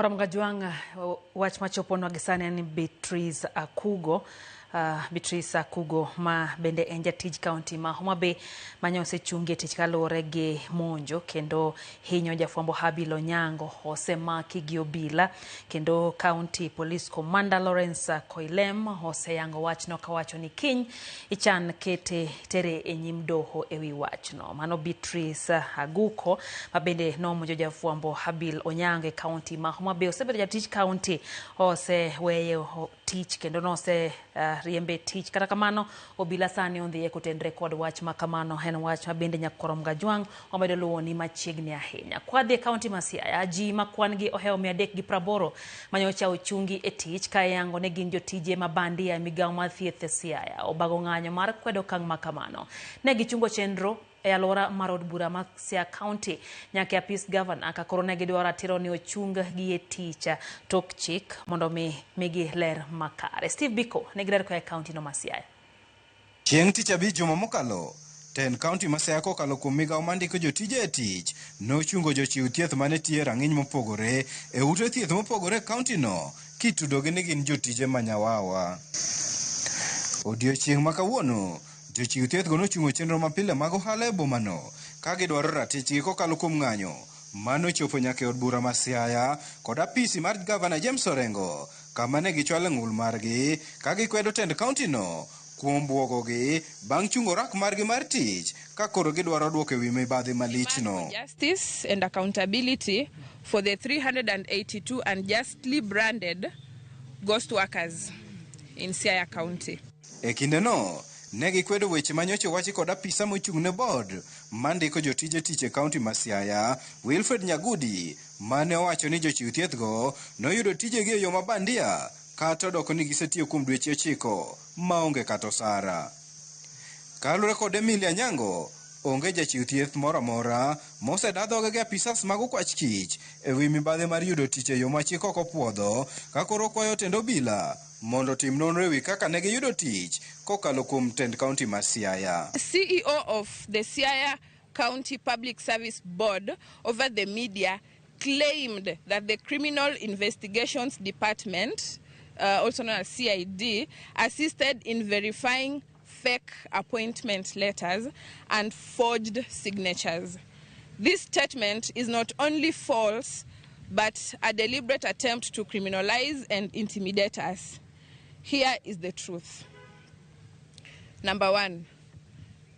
Koro Mgajwang', wach machoponwa gi sani en ni Beatrice Akugo, Beatrice Akugo ma bende en jatij kaunti ma Homa Bay manye osechungi e tich kaluwore gi monjo kendo hinyo jafwambo Habil Onyango osemaki gi obila kendo County Police Commander Lawrence Koilem oseyango wachno kawacho ni kiny ichan kete tere e nyim doho ewi wachno. Mano Beatrice Aguko ma bende nomonjo jafwambo Habil Onyango e kaunti ma Homa Bay osebedo jatij kaunti oseweyo tich kendo nose riembe tich. Kata kamano obila sani ondhiye kotenre kod wach ma kamano en wach ma bende Nyakorom Gajwang' omedo luwo ni machiegni ahinya. Kwadhi e kaunti ma Siaya, ji ma kwan gi ohewo 380 manyocha ochungi e tich ka iyango ni gin jotije ma bandia e migawo mar thieth e Siaya obago ng'anyo mar kwedo okang' ma kamano. Ne gichungo chenro e alwora mar od bura ma Siaya County nyaka e apis gavana ka koro ne gidwaro ratiro ni ochung gi e tich tok chik mondo mi migi ler makare. Steve Biko nigi ler koa e kaunti no ma Siaya. Chieng' Tich Abich juma mokalo, tend kaunti ma Siaya kokalo kuom migawo mandiko jotije e tich nochungo jochiw thieth mane tiyo e rang'iny mopogore e ute thieth mopogore e kaunti no kitudogi ni gin jotije manyawawa. Odiochieng' ma kawuono, jochiw thieth go nochungo chenro mapile mag ohala e bomano ka gidwaro ratichgi kokalo kuom ng'anyo manochopo nyaka e od bura ma Siaya kod apisi mar gavana James Orengo kama ne gichwalo ng'ul margi ka gikwedo tend kaunti no kuom buogogi bang' chungo rak margi mar tich ka koro gidwaro duoko ewi mibadhi malichno. Justice and accountability for the 382 unjustly branded ghost workers in Siaya County. E kindeno, ne gikwedo weche manyocha owachi kod apisa mochung' ne board mandiko jotije tich e kaunti ma Siaya, Wilfred Nyagudi, mane owacho ni jochiw thieth go noyudo tijegi e yo ma bandia kata odoko ni gisetiyo kuom dweche 9 maonge kata osara. Kaluwore kod Emilia Anyango, onge jachiw thieth moro amora moseda dhoge gi apisas mag okwach kich ewi mibadhi mar yudo tich e yo ma chik ok opuodho ka koro okwayo tend obila mondo otim nonro ewi kaka ne giyudo tich kokalo kuom tend kaunti ma Siaya. CEO of the Siaya County Public Service Board over the media claimed that the Criminal Investigations Department, also known as CID, assisted in verifying fake appointment letters and forged signatures. This statement is not only false, but a deliberate attempt to criminalize and intimidate us. Here is the truth. Number one,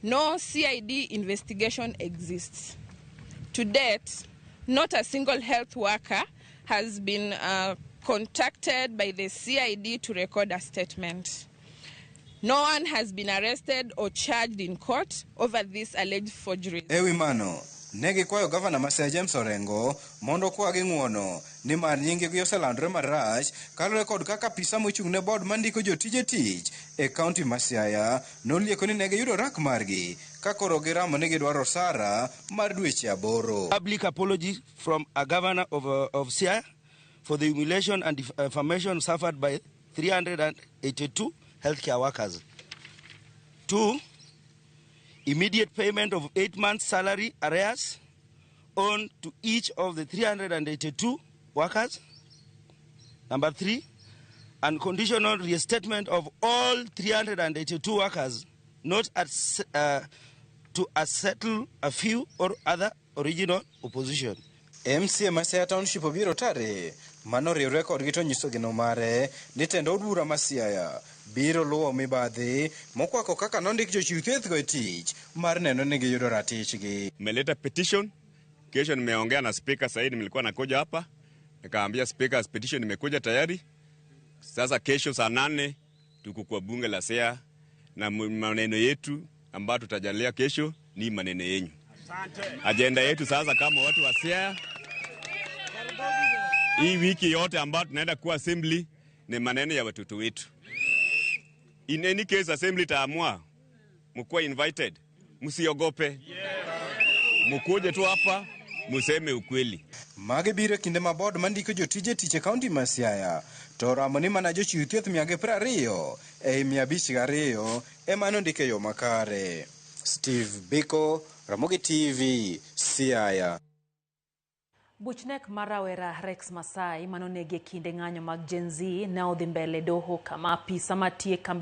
no CID investigation exists. To date, not a single health worker has been contacted by the CID to record a statement. No one has been arrested or charged in court over this alleged forgery. Ewi mano, ne gikwayo gavana ma Siaya James Orengo mondo okwagi ng'uono nimar nying-gi oselandore marach kaluwore kod kaka apisa mochung' ne board mandiko jotije tich e kaunti ma Siaya nolieko ni ne giyudo rak margi ka koro giramo ni gidwaro osara mar dweche 8. Public apology from a governor of Siaya for the humiliation and defamation suffered by 382 healthcare workers. 2, immediate payment of 8 months salary arrears on to each of the 382 workers. Number 3, unconditional reinstatement of all 382 workers not at, to settle a few or other original opposition. MCA ma Siaya Township obiro tare manoriwre kodgi to nyiso geno mare ni tend od bura ma Siaya biro luwo mibadhi mokwako kaka nondik jochiw thieth go e tich mar neno ni giyudo ratichgi. Nimeleta petition, kesho nimeongea na speaker Said, nilikuwa nakuja hapa nikaambia speaker petition imekuja tayari. Sasa kesho saa 8 tuko kwa bunge la Siaya na maneno yetu ambayo tutajalia kesho ni maneno yenyu. Agenda yetu sasa kama watu wa Siaya, hii wiki yote ambayo tunaenda kuwa assembly ni maneno ya watoto wetu. In any case assembly itaamua, mkuwa invited, msiogope. Mkuje tu hapa museme ukweli. Magi biro kinde ma board mandiko jotije tich e kaunti ma Siaya to oramo ni mana jochiw thieth 120 ei 502 ema nondiko e yo makare. Steve Biko, Ramogi TV, Siaya. Buch nek mar rawera Rex Masai manonegi e kinde ng'anyo mag Gen Z ne odhi mbele doho kama apisa matie kambi